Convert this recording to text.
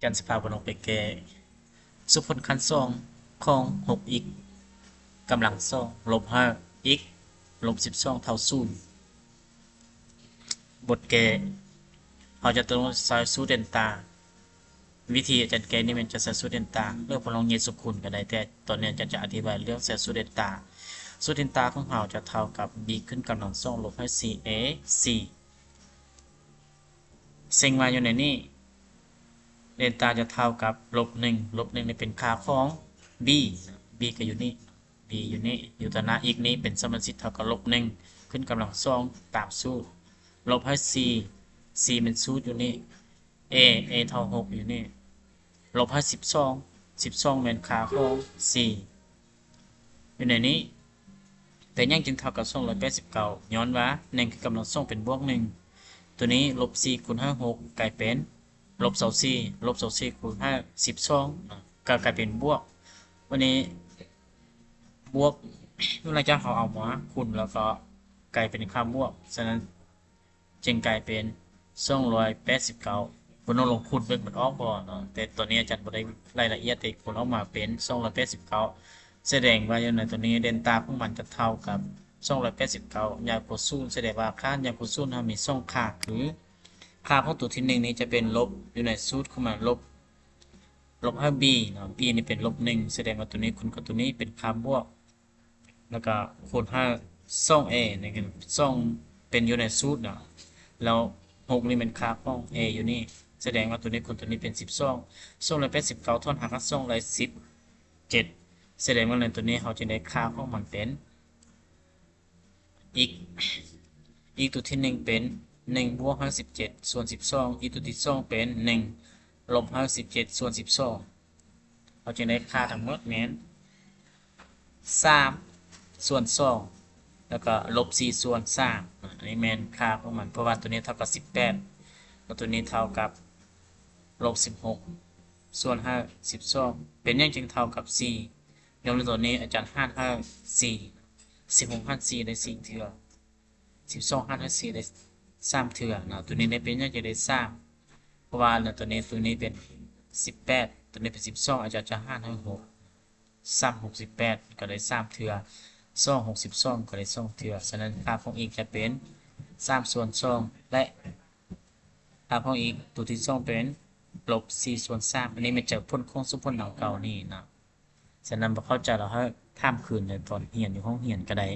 ຈັນຊິພາເພິ່ນອອກໄປແກ້ ສູດຜົນຂັ້ນສອງຂອງຫົກ x ກຳລັງສອງ ລົບຫ້າ x ລົບສິບສອງເທົ່າສູນ. ບົດແກ້ ເຮົາຈະຕ້ອງໃຊ້ສູດເດນຕາ. ວິທີອາຈານແກ້ນີ້ແມ່ນຈະໃຊ້ສູດເດນຕາ ຫຼືເຮົາລອງແຍກສູດຄູນກໍໄດ້, ແຕ່ຕອນນີ້ອາຈານຈະອະທິບາຍເລື່ອງໃຊ້ສູດເດນຕາ. ສູດເດນຕາຂອງເຮົາຈະເທົ່າກັບ b ຂຶ້ນກຳລັງສອງ ລົບຫ້າ c a c ເຊິ່ງວ່າຢູ່ໃນນີ້ ເດນຕາຈະເທົ່າກັບລົບໜຶ່ງ ລົບໜຶ່ງນີ້ເປັນຄ່າຂອງ b, b ກໍຢູ່ນີ້ b ຢູ່ນີ້ ຢູ່ຕໍ່ໜ້າ x ນີ້ເປັນສະມານຊິດເທົ່າກັບລົບໜຶ່ງ ຂຶ້ນກຳລັງສອງ ຕາມສູດ ລົບຫ້າ c, c ແມ່ນສູດຢູ່ນີ້ a, a ເທົ່າຫົກຢູ່ນີ້ ລົບຫ້າ ສິບສອງ ສິບສອງແມ່ນຄ່າຂອງ c ຢູ່ໃນນີ້. ເປັນຫຍັງຈຶ່ງເທົ່າກັບສອງຮ້ອຍແປດສິບເກົ້າ? ຍ້ອນວ່າໜຶ່ງຂຶ້ນກຳລັງສອງເປັນບວກໜຶ່ງ ຕົວນີ້ລົບສີ່ຄູນໃຫ້ຫົກ ກາຍເປັນລົບຊາວສີ່ ລົບຊາວສີ່ຄູນໃຫ້ສິບສອງ ກໍກາຍເປັນບວກ. ວັນນີ້ບວກ ຫຼັງຈາກເຮົາເອົາມາຄູນແລ້ວກໍກາຍເປັນຄ່າບວກ, ສະນັ້ນ ຈຶ່ງກາຍເປັນສອງຮ້ອຍແປດສິບເກົ້າ. ເພິ່ນຕ້ອງລອງຄູນເບິ່ງມັນອອກບໍ່ເນາະ, ແຕ່ຕອນນີ້ອາຈານບໍ່ໄດ້ລາຍລະອຽດ, ແຕ່ຄູນອອກມາເປັນສອງຮ້ອຍແປດສິບເກົ້າ ສະແດງວ່າຢູ່ໃນຕົວນີ້ເດນຕາຂອງມັນຈະເທົ່າກັບສອງຮ້ອຍແປດສິບເກົ້າ ໃຫຍ່ກວ່າສູນ, ສະແດງວ່າຄ່າໃຫຍ່ກວ່າສູນເຮົາມີສອງຄ່າ ຄືຄ່າຂອງຕົວທີໜຶ່ງນີ້ຈະເປັນລົບ ຢູ່ໃນສູດຂອງມັນລົບ ລົບໃຫ້ b ເນາະ, b ນີ້ເປັນລົບໜຶ່ງ ສະແດງວ່າຕົວນີ້ຄູນກັບຕົວນີ້ເປັນຄ່າບວກ ແລ້ວກໍຄູນໃຫ້ສອງ a ນີ້ຄືສອງເປັນຢູ່ໃນສູດເນາະ, ແລ້ວຫົກນີ້ແມ່ນຄ່າຂອງ a ຢູ່ນີ້ ສະແດງວ່າຕົວນີ້ຄູນຕົວນີ້ເປັນສິບສອງ. ສອງຮ້ອຍແປດສິບເກົ້າ ຖອນຫາກສອງຮ້ອຍສິບເຈັດ ສະແດງວ່າໃນຕົວນີ້ເຮົາຈະໄດ້ຄ່າຂອງມັນເປັນ x, x ຕົວທີໜຶ່ງເປັນໜຶ່ງບວກຫ້າສິບເຈັດສ່ວນສິບສອງ, x ຕົວທີສອງເປັນໜຶ່ງລົບຫ້າສິບເຈັດສ່ວນສິບສອງ. ເຮົາຈຶ່ງໄດ້ຄ່າທັງໝົດແມ່ນສາມສ່ວນສອງ ແລ້ວກໍລົບສີ່ສ່ວນສາມ. ອັນນີ້ແມ່ນຄ່າຂອງມັນ, ເພາະວ່າຕົວນີ້ເທົ່າກັບສິບແປດ ແລ້ວຕົວນີ້ເທົ່າກັບລົບສິບຫົກສ່ວນຫ້າສິບສອງ. ເປັນຫຍັງຈຶ່ງເທົ່າກັບສີ່? ຍ້ອນວ່າຕົວນີ້ອາຈານຫານໃຫ້ສີ່ ສິບຫົກຫານສີ່ໄດ້ສີ່ເທື່ອ, ສິບສອງຫານໃຫ້ສີ່ໄດ້ສາມເທື່ອເນາະ. ຕົວນີ້ໄດ້ເປັນຫຍັງຈຶ່ງໄດ້ສາມ? ເພາະວ່າຕົວນີ້ ຕົວນີ້ເປັນສິບແປດ ຕົວນີ້ເປັນສິບສອງ ອາຈານຈະຫານໃຫ້ຫົກ ສາມຫົກສິບແປດກໍໄດ້ສາມເທື່ອ, ສອງຫົກສິບສອງກໍໄດ້ສອງເທື່ອ. ສະນັ້ນຄ່າຂອງ x ຈະເປັນສາມສ່ວນສອງ ແລະ ຄ່າຂອງ x ຕົວທີສອງເປັນລົບສີ່ສ່ວນສາມ. ອັນນີ້ແມ່ນຈາກຜົນຂອງສົມຜົນດັ່ງກ່າວນີ້ເນາະ. ສະນັ້ນບໍ່ເຂົ້າໃຈລະໃຫ້ຖາມຄືນໃນຕອນຮຽນຢູ່ຫ້ອງຮຽນກໍໄດ້.